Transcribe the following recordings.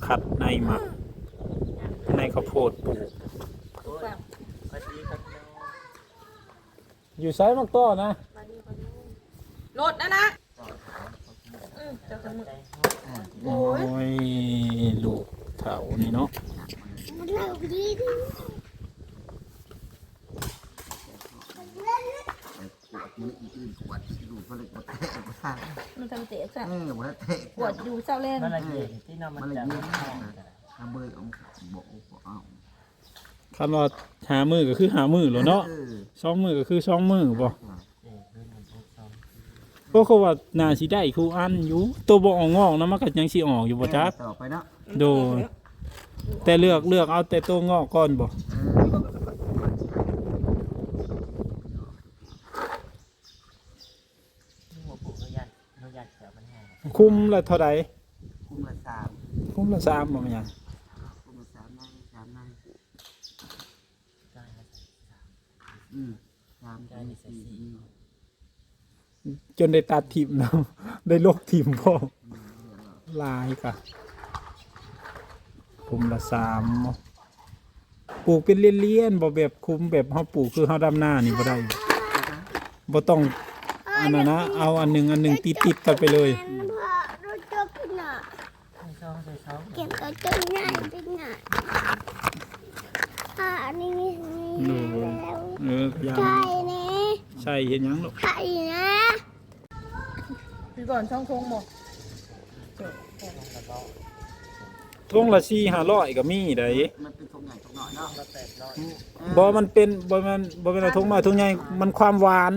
ຄັດໃນໝາກ ໃນເຂົ້າໂພດປູກ. ຢູ່ໃສໝາກຕໍນະ? ໂລດນັ້ນນະ. ອືມ ເຈົ້າກັນມື້ ໂອ້ຍ ລູກເຖົ້ານີ້ເນາະ. ກວດມື້ອື່ນ ກວດຢູ່ ກໍເລີຍກວດແຕກ ມັນທັນແຕກຊະ. ເອີ ບໍ່ທັນແຕກ ກວດຢູ່ເຊົ້າແລງ ມັນລະເຢັນ ເອີ ທີ່ນອນມັນ ມັນລະເຢັນ ເອົາເບີຍອອກ ບໍ່ ບໍ່ເອົາ. ຄັນວ່າຫ້າມື້ກໍຄືຫ້າມື້ໂລດເນາະ. ເອີ ສອງມື້ກໍຄືສອງມື້ບໍ? ເອີ ໂອ້ ເຂົາວ່າໜ້າຊິໄດ້ຄູ່ອັນຢູ່ ໂຕບໍ່ອອກງອກນະ ມັນກໍຍັງຊິອອກຢູ່ບໍ່ຈັກ. ຕໍ່ໄປເນາະ. ໂດຍ ແຕ່ເລືອກ ເລືອກເອົາແຕ່ໂຕງອກກ່ອນບໍ? ເອີ ຄຸມລະເທົ່າໃດ? ຄຸມລະສາມ ຄຸມລະສາມບໍ່ແມ່ນຫຍັງ? ຄຸມລະສາມໃນ ສາມໃນ ອືມ ສາມໃນ ຈົນໄດ້ຕັດຖິ້ມນຳ ໄດ້ລົບຖິ້ມພ້ອມ. ອືມ ຫຼາຍກະ ຄຸມລະສາມ ປູກເປັນລຽນໆ ບໍ່ແບບຄຸມ ແບບເຮົາປູກຄືເຮົາດຳນານີ້ບໍ່ໄດ້. ບໍ່ຕ້ອງອັນນັ້ນນະ ເອົາອັນໜຶ່ງ ອັນໜຶ່ງຕິດໆກັນໄປເລີຍ. ເກັບເອົາຕົ້ນໃຫຍ່ໄປນະ ອັນນີ້ ໂດຍ ແລ້ວ ເອີ ຢ່າ ໃສ່ແດ່ ໃສ່ເຮັດຫຍັງລູກ? ໃສ່ນະ. ຄືກ່ອນຊ່ອງທົ່ງບໍ່? ຖົງລະສີ່ຫ້າຮ້ອຍກໍມີໄດ໋. ມັນເປັນຖົງໃຫຍ່ຖົງນ້ອຍເນາະ. ບໍ່ ມັນເປັນ ບໍ່ແມ່ນ ບໍ່ແມ່ນວ່າຖົງນ້ອຍຖົງໃຫຍ່ ມັນຄວາມຫວານ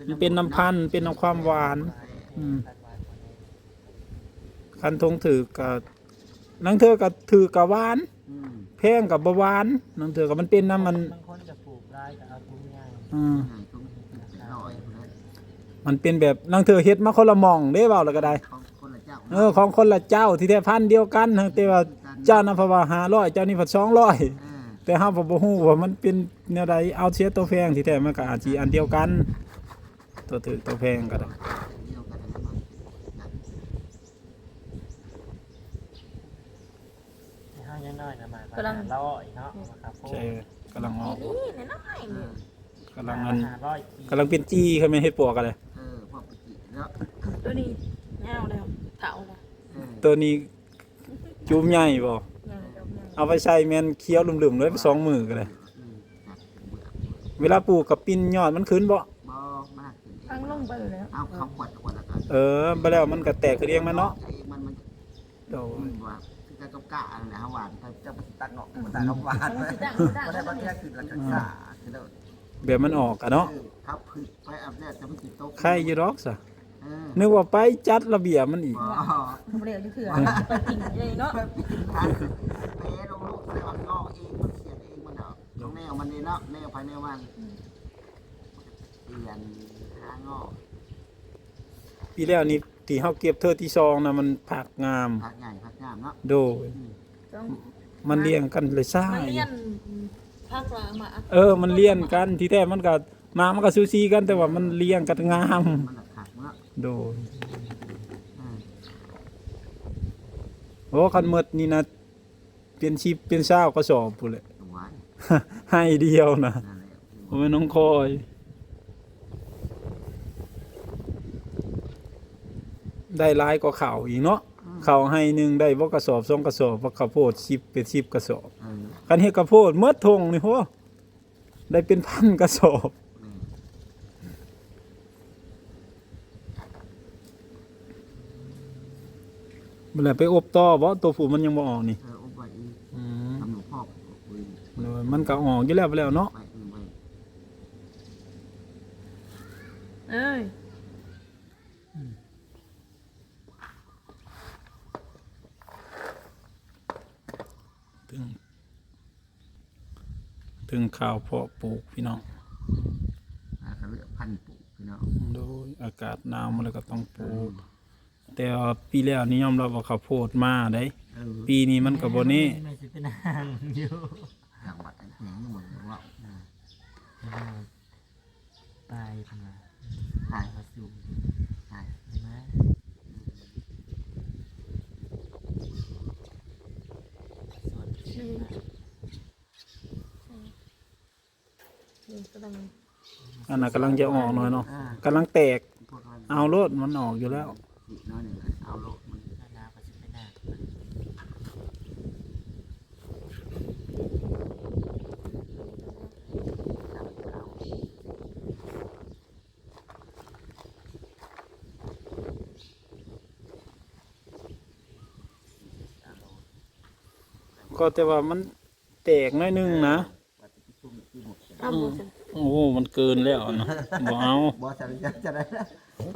ມັນເປັນນ້ຳພັນ ເປັນນ້ຳຄວາມຫວານ. ອືມ ຄັນຖົງຖືກກໍ ລາງເທື່ອກໍຖືກກໍຫວານ ອືມ ແພງກໍບໍ່ຫວານ ລາງເທື່ອກໍມັນເປັນນຳມັນ ບາງຄົນຈະປູກຫຼາຍກໍເອົາຖົງໃຫຍ່ ອືມ ມັນເປັນແບບ ລາງເທື່ອເຮັດມາຄົນລະໝ່ອງເດ້ ເວົ້າແລ້ວກໍໄດ້ ຂອງຄົນລະເຈົ້າ ເອີ ຂອງຄົນລະເຈົ້າ ທີ່ແທ້ພັນດຽວກັນ ແຕ່ວ່າເຈົ້ານະເພິ່ນວ່າຫ້າຮ້ອຍ ເຈົ້ານີ້ພັດສອງຮ້ອຍ ເອີ ແຕ່ເຮົາກໍບໍ່ຮູ້ວ່າມັນເປັນແນວໃດ ເອົາເສຍໂຕແພງ ທີ່ແທ້ມັນກໍອາດຊິອັນດຽວກັນ ໂຕຖືກໂຕແພງກໍໄດ້. ເຮົາຍັງນ້ອຍນະ ມາກໍກຳລັງຫ້າຮ້ອຍເນາະ ອືມ ມາຄັບໂພດ ໃຊ່ ກຳລັງອອກ ນີ້ນ້ອຍໆ ເອີ ກຳລັງອັນ ຫ້າຮ້ອຍ ກຳລັງເປັນຈີ່ ຄັນແມ່ນເຮັດປວກກໍໄດ້ ເອີ ພວກເປັນຈີ່ເນາະ ໂຕນີ້ຍາວແລ້ວ ເຖົ້າແລ້ວ ເອີ ໂຕນີ້ ຈູມໃຫຍ່ບໍ່? ເອົາໄປໃສ່ແມ່ນຂຽວລຶ້ມໆເລີຍ ສອງມື້ກໍໄດ້. ເວລາປູກກໍປິ່ນຍອດມັນຂຶ້ນບໍ່? ບໍ່ ມັນຫັກຂຶ້ນເອງ ພັງລົງໄປແລ້ວ ເອົາເຂົ້າຂວດ ຂວດແລ້ວກໍ ເອີ ບາດແລ້ວມັນກໍແຕກຂຶ້ນເອງມັນເນາະ. ໂດຍ ຄືກັນກັບກ້າຫັ້ນແຫຼະ ເຮົາຫວ່ານ ເຈົ້າໄປຕັດເນາະ ຕັດເອົາຫວ່ານ ບໍ່ໄດ້ວ່າແກ້ຂຶ້ນແລ້ວກໍສ້າຂຶ້ນໂລດ. ແບບມັນອອກກະເນາະ ເອີ ຄັບຄືໄປອາບແດດ ແຕ່ມັນຊິຕົກ ໄຄຢູ່ດອກຊະ ເອີ ນຶກວ່າໄປຈັດລະບຽບມັນອີກ ບໍ່ ບໍ່ໄດ້ເອົາຈັກເທື່ອ ໄປກິນເລີຍເນາະ ໄປປີນ ໄປລົງລູກໃສ່ອອກເອງ ມັນສຽງເອງມັນດອກ ຂອງແນວມັນນີ້ເນາະ ແນວໃຜແນວມັນ ອືມ ປ່ຽນຫາງອກ ປີແລ້ວນີ້ ທີ່ເຮົາເກັບເທື່ອທີສອງນະ ມັນຝັກງາມ ຝັກໃຫຍ່ຝັກງາມເນາະ ໂດຍ ອືມ ມັນລຽງກັນເລີຍຊ້າ ມັນລຽນຜັກລະມາ ເອີ ມັນລຽນກັນ ທີ່ແທ້ມັນກໍ ໝາກມັນກໍສູສີກັນ ແຕ່ວ່າມັນລຽງກັນງາມ ມັນລະຄັກເນາະ ໂດຍ ອືມ ໂອ້ ຄັນໝົດນີ້ນະ ເປັນສິບເປັນຊາວກະສອບພຸ້ນແຫຼະ ໂອ້ຍ ໄຮ່ດຽວນະ ນັ້ນແຫຼະ ບໍ່ແມ່ນນ້ອງຄອຍ ໄດ້ຫຼາຍກວ່າເຂົ້າອີກເນາະ ອືມ ເຂົ້າໄຮ່ໜຶ່ງໄດ້ບໍ່ກະສອບສອງກະສອບ ບັກເຂົ້າໂພດສິບເປັນສິບກະສອບ ເອີ ຄັນເຮັດເຂົ້າໂພດໝົດທົ່ງນີ້ ໂຫ ໄດ້ເປັນພັນກະສອບ ແມ່ນ ແລ້ວໄປອົບຕໍ່ບໍ່? ໂຕຜູ້ມັນຍັງບໍ່ອອກນີ້ ເອີ ອົບໄວ້ອີກ ອືມ ທຳໃຫ້ພໍ ໂດຍ ມັນກໍອອກຢູ່ແລ້ວ ໄປແລ້ວເນາະ ໄປ ໄປ ເອີຍ ອືມ ເຖິງ ເຖິງຄາວເພາະປູກພີ່ນ້ອງ ອາ ກະເລືອກພັນປູກພີ່ນ້ອງ ໂດຍ ອາກາດໜາວມາແລ້ວກໍຕ້ອງປູກ ອືມ ແຕ່ວ່າປີແລ້ວນີ້ຍອມຮັບວ່າເຂົ້າໂພດມາໄດ໋ ເອີ ປີນີ້ມັນກໍບໍ່ແນ່ ມັນຊິເປັນຫາງຢູ່ ທາງວັດອັນນີ້ຍັງບໍ່ໄດ້ເວົ້າ ອືມ ໄປເພິ່ນວ່າ ໄປ ມາສູ່ ໄປ ໄປມາ ອືມ ເ ອັນນັ້ນກຳລັງຈະອອກໜ່ອຍເນາະ ອ່າ ກຳລັງແຕກ ພວກนั้น ເອົາໂລດ ມັນອອກຢູ່ແລ້ວ ເນາະ ນີ້ນະ ເອົາໂລດ ມັນ ໜ້າໜາວກໍຊິໄປໜ້າ ກໍແຕ່ວ່າມັນແຕກໜ້ອຍໜຶ່ງນະ. ເອົາບໍ່ຊັ້ນ ໂອ້ ມັນເກີນແລ້ວນະ ບໍ່ເອົາ ບໍ່ຊັ້ນຈະ ຈະໄດ້ລະ ອື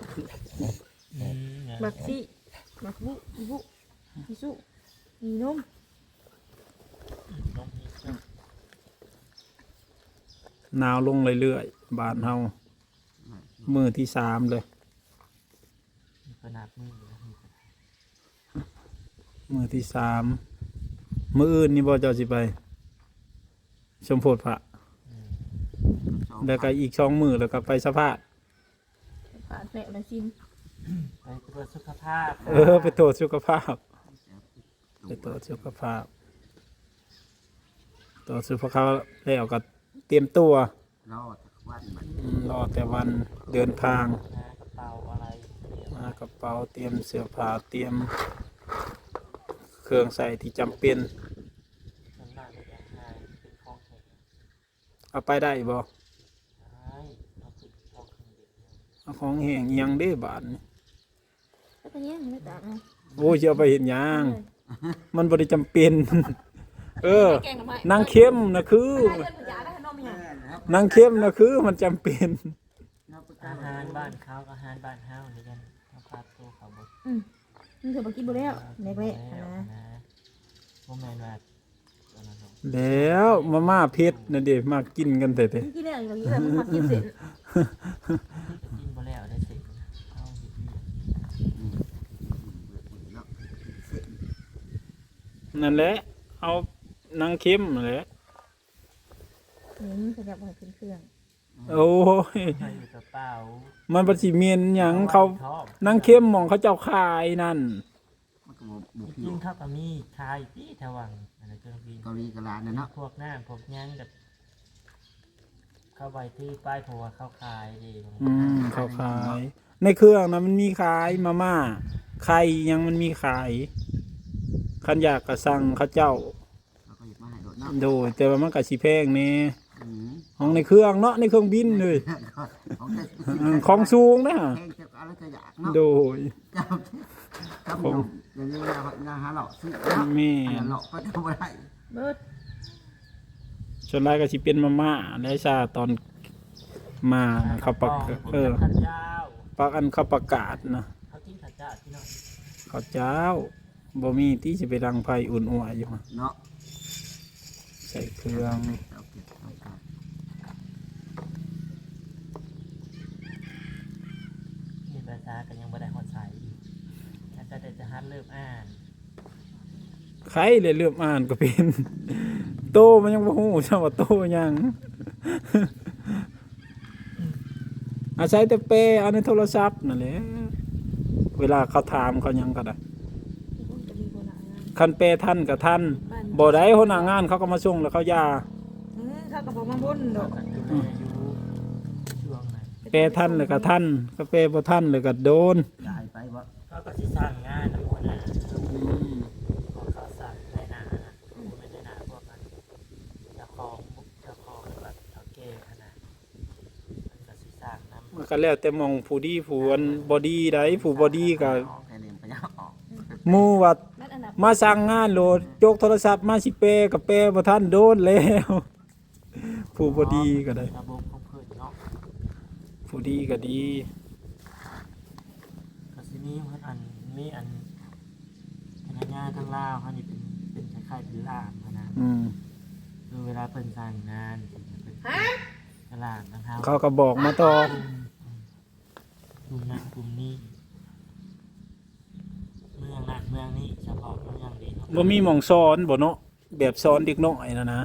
ມ ໝາກຊິ ໝາກບຸ ອີບຸ ອີສຸ ອີນົມ ໜາວລົງເລື້ອຍໆ ບ້ານເຮົາ ມື້ທີສາມເລີຍ. ນີ້ກໍນັບມື້ຢູ່ນະ ມື້ທີສາມ ມື້ອື່ນນີ້ບໍ່ເຈົ້າຊິໄປສົມໂພດພະ? ອືມ ແລ້ວກໍອີກສອງມື້ ແລ້ວກໍໄປສະພາດ ສະພາດແລ້ວລະຊິນ ໄປກວດສຸຂະພາບ ເອີ ໄປກວດສຸຂະພາບ ໄປກວດສຸຂະພາບ ກວດສຸຂະພາບແລ້ວກໍຕຽມຕົວ ລໍແຕ່ວັນບັດ ອືມ ລໍແຕ່ວັນເດີນທາງ ຫາກະເປົາອະໄລ ຫາກະເປົາ ຕຽມເສື້ອຜ້າ ຕຽມເຄື່ອງໃຊ້ທີ່ຈຳເປັນ ສ່ວນມາກມີແຕ່ຫາເປັນຂອງແຂງ ເອົາໄປໄດ້ບໍ່? ໄດ້ ເອົາຂຶ້ນ ເອົາຂຶ້ນເດັກ ເອົາຂອງແຫ້ງອີ່ຫຍັງເດ້ບາດນີ້? ແລ້ວກໍຍັງໄດ້ຕາກເອົາ ໂອ້ຍ ຊິເອົາໄປເຮັດຫຍັງ? ເອີ ມັນບໍ່ໄດ້ຈຳເປັນ ເອີ ແກງໜໍ່ໄມ້ ນາງເຄັມນະຄື ເວລາເດືອນພະຍາໄດ້ຂະໜົມອີ່ຫຍັງ? ນາງເຄັມນະຄືມັນຈຳເປັນ ອາຫານບ້ານເຂົາກັບອາຫານບ້ານເຮົານີ້ກັນ ເຮົາປັບໂຕເຂົ້າບໍ່? ອືມ ມັນຄືບໍ່ກິນບໍ່ແລ້ວ ແລກໆ ແລ້ວນະ ບໍ່ແມ່ນວ່າ ແລ້ວມາມ່າເຜັດນັ້ນເດ້ ມັກກິນກັນແທ້ໆ ກິນແລ້ວ ກິນແລ້ວ ມັກກິນເສັ້ນ ກິນບໍ່ແລ້ວໄດ້ເສັ້ນ ເຮົາເຮັດວຽກ ອືມ ນັ້ນແຫຼະ ເອົານາງເຄັມນັ້ນແຫຼະ ອືມ ຂະຫຍັບໃຫ້ຂຶ້ນເຄື່ອງ ໂອ້ຍ ໃສ່ກະເປົາ ມັນບໍ່ຊິເໝັນຫຍັງ ເຂົາ ນາງເຄັມໝ່ອງເຂົາເຈົ້າຂາຍນັ້ນ ມັນກໍບໍ່ ບໍ່ຜິວ ຈິງໆ ເຂົາກໍມີຂາຍຕິ ແຖວວັງ ອັນນັ້ນ ເຄື່ອງບິນ ເກົາຫຼີກະລານນັ້ນເນາະ ພວກນ້ຳພວກຫຍັງກໍ ເຂົາໄວ້ຖືໄປ ເພາະວ່າເຂົາຂາຍເດ້ ອືມ ເຂົາຂາຍ ໃນເຄື່ອງນະມັນມີຂາຍ ມາມ່າ ໄຂ່ຫຍັງມັນມີຂາຍ ຄັນຢາກກໍສັ່ງເຂົາເຈົ້າ ເຂົາກໍເຮັດມາໃຫ້ໂລດເນາະ ໂດຍ ແຕ່ວ່າມັນກໍຊິແພງແດ່ ອືມ ຂອງໃນເຄື່ອງເນາະ ໃນເຄື່ອງບິນເລີຍ ຂອງແທ້ ອືມ ຂອງສູງນະ ແພງແຕ່ກໍອະໄລກໍຢາກເນາະ ໂດຍ ຂອງ ຢ່າງນີ້ເວລາຫາເລາະຊື້ເນາະ ແມ່ນ ອັນນັ້ນເລາະໄປກໍບໍ່ໄດ້ ເບິດ ສ່ວນຫຼາຍກໍຊິເປັນມາມ່າແຫຼະຊາ ຕອນມາເຂົາປະ ເອີ ປະ ອັນເຂົາປະກາດນະ ເຂົາກິນເຂົ້າເຈົ້າ ພີ່ນ້ອງ ເຂົ້າເຈົ້າ ບໍ່ມີຕິ ຊິໄປດັງໄຟອຸ່ນອົ່ວຢູ່ຫັ້ນເນາະ ໃສ່ເຄື່ອງ ເຮັດພາສາກໍຍັງບໍ່ໄດ້ຮອດໃສ ແລ້ວກໍໄດ້ແຕ່ຫັດເລີ່ມອ່ານ ໃຄແຫຼະ ເລີ່ມອ່ານກໍເປັນ ໂຕມັນຍັງບໍ່ຮູ້ຊ້ຳວ່າໂຕຫຍັງ ອາໄສແຕ່ແປເອົາໃນໂທລະສັບນັ້ນແຫຼະ ເວລາເຂົາຖາມເຂົາຫຍັງກໍໄດ້ ຄັນແປທັນກໍທັນ ບໍ່ໄດ້ ຫົວໜ້າງານເຂົາກໍມາສົ່ງແລ້ວເຂົາຢ່າ ເອີ ເຂົາກໍບໍ່ມາວົນດອກ ກໍດູແລຢູ່ຊ່ວງນັ້ນ ແປທັນແລ້ວກໍທັນ ຄັນແປບໍ່ທັນແລ້ວກໍໂດນ ຢາໃຫ້ໄປບໍ່? ເຂົາກໍຊິສັ່ງງານນຳຫົວໜ້າ ອືມ ເຂົາສັ່ງໃນໜ້ານະ ບໍ່ແມ່ນໃນໜ້າພວກນັ້ນ ເຈົ້າຂອງ ເຈົ້າຂອງແລ້ວກໍເຖົ້າແກ່ຫັ້ນນະ ມັນກໍຊິສ້າງນຳ ມັນກໍແລ້ວແຕ່ໝ່ອງຜູ້ດີຜູ້ອັນບໍ່ດີໃດ໋ ຜູ້ບໍ່ດີກໍ ໝູ່ວ່າມາສັ່ງງານໂລດ ຈົກໂທລະສັບມາຊິແປກໍແປບໍ່ທັນ ໂດນແລ້ວ ຜູ້ບໍ່ດີກໍໄດ້ ລະບົບຂອງເພິ່ນເນາະ ຜູ້ດີກໍດີ ກໍຊິມີອັນ ມີອັນ ພະນັກງານທາງລາວເຮົານີ້ເປັນ ເປັນຄ້າຍໆເປັນລ່າມຫັ້ນນະ ອືມ ຄືເວລາເພິ່ນສ້າງງານ ເພິ່ນ ຮະ? ເປັນລ່າມນຳເຮົາ ເຂົາກໍບອກມາຕໍ່ ອືມ ກຸ່ມນັ້ນກຸ່ມນີ້ ເມືອງນັ້ນເມືອງນີ້ ສະເພາະເມືອງເດ້ເນາະ ບໍ່ມີໝ່ອງສອນບໍ່ເນາະ? ແບບສອນເດັກນ້ອຍຫັ້ນນະ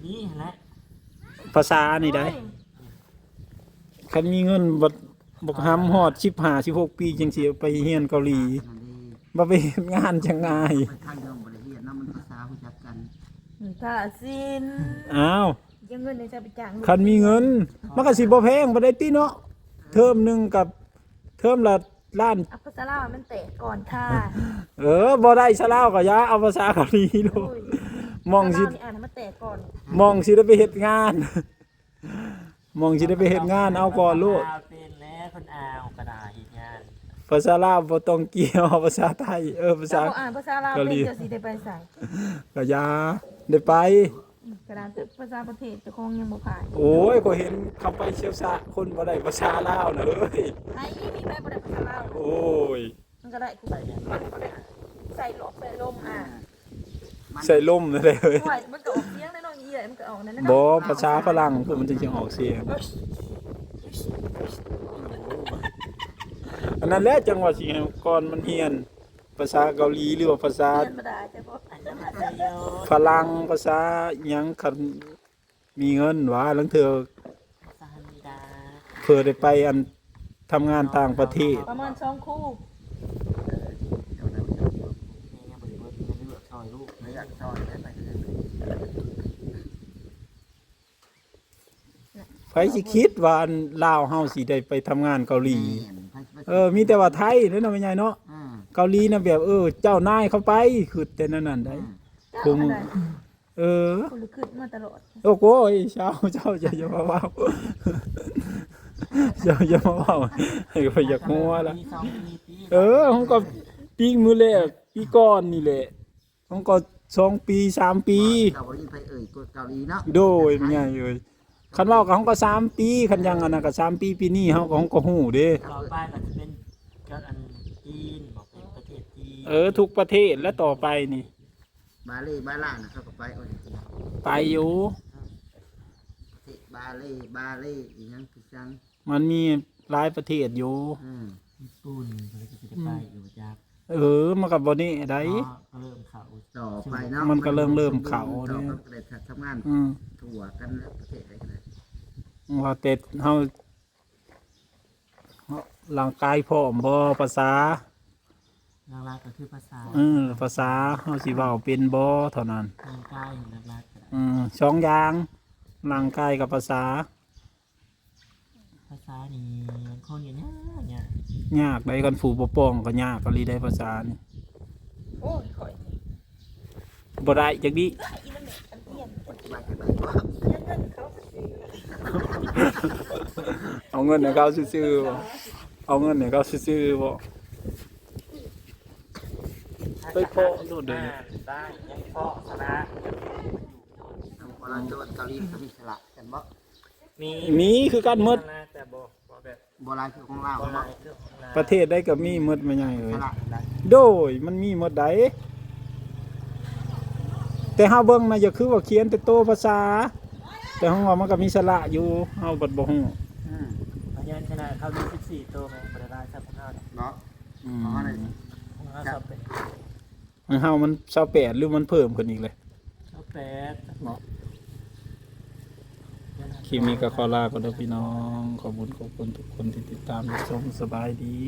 ນີ້ຫັ້ນແຫຼະ ພາສານີ້ໄດ໋ ໂອ້ຍ ຄັນມີເງິນບັກ ບັກຫຳຮອດສິບຫ້າ ສິບຫົກປີ ຈັ່ງຊິໄປຮຽນເກົາຫຼີ ຫັ້ນເດ້ ບໍ່ໄປເຮັດງານຈັ່ງງ່າຍ ໄປທາງເດີມບໍ່ໄດ້ຮຽນນຳ ມັນພາສາຮູ້ຈັກກັນ ອືມ ພາສິນ ອ້າວ ເງິນໃນຈະໄປຈ້າງລູກ ຄັນມີເງິນ ມັນກໍຊິບໍ່ແພງປານໃດຕິເນາະ ເທີມໜຶ່ງກັບເທີມລະລ້ານ. ເອົາພາສາລາວໃຫ້ມັນແຕກກ່ອນຄ່າ. ເອີ ບໍ່ໄດ້ຊະລາວກໍຢ່າ ເອົາພາສາເກົາຫຼີໂລດ. ໂອ້ຍ ໝ່ອງຊິ ພາສາລາວນີ້ອ່ານໃຫ້ມັນແຕກກ່ອນ ໝ່ອງຊິໄດ້ໄປເຮັດງານ ໝ່ອງຊິໄດ້ໄປເຮັດງານ ເອົາກ່ອນໂລດ. ເປັນແລ້ວຄົນອາວກໍໄດ້ເຮັດງານ. ພາສາລາວບໍ່ຕ້ອງກ່ຽວ ເອົາພາສາໄທ ເອີ ພາສາ ເຈົ້າບໍ່ອ່ານພາສາລາວເປັນ ເຈົ້າຊິໄດ້ໄປໃສ? ກໍຢ່າ ໄດ້ໄປ ຂະໜາດພາສາປະເທດເຈົ້າຂອງຍັງບໍ່ຜ່ານ. ໂອ້ຍ ຂ້ອຍເຫັນເຂົາໄປຊຽວຊາດ ຄົນບໍ່ໄດ້ພາສາລາວນະເອີຍ. ໃຜ ມີໃຜບໍ່ໄດ້ພາສາລາວ? ໂອ້ຍ ມັນກໍໄດ້ ມັນກໍໄດ້ໃສ່ຫຼອກໃສ່ລົມ ອ່າ ໃສ່ລົມນັ້ນແຫຼະເອີຍ. ໂອ້ຍ ມັນກໍອອກສຽງແນ່ນອນ ອີເອື້ອຍ ມັນກໍອອກນັ້ນແຫຼະ. ບໍ່ ພາສາຝຣັ່ງພຸ້ນມັນຈຶ່ງຊິອອກສຽງ. ອັນນັ້ນແຫຼະ ຈັ່ງວ່າຊິໃຫ້ກ່ອນມັນຮຽນ ພາສາເກົາຫຼີ ຫຼືວ່າພາສາຝຣັ່ງ ພາສາຫຍັງ ຄັນມີເງິນຫວາ ລາງເທື່ອເພື່ອໄດ້ໄປອັນທຳງານຕ່າງປະເທດ. ປະມານສອງຄູ່ ໃຜຊິຄິດວ່າອັນລາວເຮົາຊິໄດ້ໄປທຳງານເກົາຫຼີ. ເອີ ມີແຕ່ວ່າໄທເດ້ເນາະ ແມ່ໃຫຍ່ເນາະ. ເກົາຫຼີນະແບບ ເອີ ເຈົ້ານາຍເຂົາໄປ ຄິດແຕ່ແນວນັ້ນໄດ໋. ເອີ ຄົນລະຄິດມາຕະຫຼອດ. ໂອ້ໂກຍ ເຈົ້າ ເຈົ້າ ເຈົ້າຢ່າມາເວົ້າ ເຈົ້າຢ່າມາເວົ້າ ໃຫ້ຂ້ອຍຢາກຫົວລະ. ເອີ ເຮົາກໍປີມື້ແລກ ປີກ່ອນນີ້ແຫຼະ ເຮົາກໍສອງປີ ສາມປີ. ເຈົ້າບໍ່ໄດ້ຍິນໃຜເອີ່ຍເກົາຫຼີເນາະ. ໂດຍ ແມ່ໃຫຍ່ເອີຍ ຄັນເວົ້າກໍເຮົາກໍສາມປີ ຄັນຫຍັງອັນນັ້ນກໍສາມປີ ປີນີ້ເຮົາກໍ ເຮົາກໍຮູ້ເດ້. ຕໍ່ໄປກໍຈະເປັນກັບອັນຈີນ ບໍ່ເປັນປະເທດຈີນ. ເອີ ທຸກປະເທດແຫຼະຕໍ່ໄປນີ້. ບາເລ ບາລານະ ເຂົາກໍໄປ. ໂອ້ຍ ໄປຢູ່ ປະເທດບາເລ ບາເລ ອີຫຍັງຄືຈັ່ງ ມັນມີຫຼາຍປະເທດຢູ່. ອືມ ຍີ່ປຸ່ນເພິ່ນກໍຊິໄດ້ໄປຢູ່ຈັກ. ເອີ ມັນກໍບໍ່ແນ່ໃດເນາະ ກໍເລີ່ມເຂົ້າຕໍ່ໄປເນາະ. ມັນກໍເລີ່ມ ເລີ່ມເຂົ້າເດ້ ກໍໄດ້ທຳງານ ອືມ ທົ່ວກັນແຫຼະ ປະເທດໃດກໍໄດ້. ວ່າແຕ່ເຮົາ ຮ່າງກາຍພ້ອມບໍ່ ພາສາ ຫຼັກໆກໍຄືພາສາ. ເອີ ພາສາເຮົາຊິເວົ້າເປັນບໍ່ເທົ່ານັ້ນ. ຮ່າງກາຍຫຼັກໆກໍໄດ້ ເອີ ສອງຢ່າງ ຮ່າງກາຍກັບພາສາ. ພາສານີ້ຄົນກໍຍາກ ຍາກ ຍາກໃດ໋ ຄັນຜູ້ບໍ່ປ່ອງກໍຍາກອີ່ຫຼີໃດ໋ ພາສານີ້. ໂອ້ຍ ຂ້ອຍນີ້ ບໍ່ໄດ້ຈັກດີ້ ອີ່ນະແມ່ ອັນຮຽນ ເອົາເງິນໃຫ້ເຂົາຊື່ໆບໍ່? ເອົາເງິນໃຫ້ເຂົາຊື່ໆບໍ່? ໄປເພາະໂລດເດ້ ໄດ້ ຍັງເພາະຊະນະ. ເຂົາເຈົ້າເກົາຫຼີກໍມີສະຫຼະກັນບໍ່? ມີ ມີຄືກັນໝົດ ແຕ່ບໍ່ ບໍ່ແບບ ບໍ່ຫຼາຍຄືຂອງລາວ ບໍ່ຫຼາຍຄືຂອງລາວ. ປະເທດໃດກໍມີໝົດ ແມ່ໃຫຍ່ເອີຍ. ໂດຍ ມັນມີໝົດໃດ໋ ແຕ່ເຮົາເບິ່ງນະ ຢ່າຄືວ່າຂຽນແຕ່ໂຕພາສາ ແຕ່ເຮົາວ່າມັນກໍມີສະຫຼະຢູ່ ເຮົາບັດບໍ່ຮູ້. ອືມ ພະຍັນຊະນະເຂົາມີສິບສີ່ໂຕແມ່ນບໍ່ໄດ້ຫຼາຍສ່ຳຂອງເຮົາດອກເນາະ. ອືມ ຂອງເຮົານີ້ ຂອງເຮົາຊາວແປດ ຂອງເຮົາມັນຊາວແປດ ຫຼືມັນເພີ່ມຂຶ້ນອີກເລີຍ? ຊາວແປດເນາະ. ຄລິບນີ້ກໍຂໍລາກ່ອນເດີພີ່ນ້ອງ ຂອບຄຸນ ຂອບຄຸນທຸກຄົນທີ່ຕິດຕາມຮັບຊົມ ສະບາຍດີ.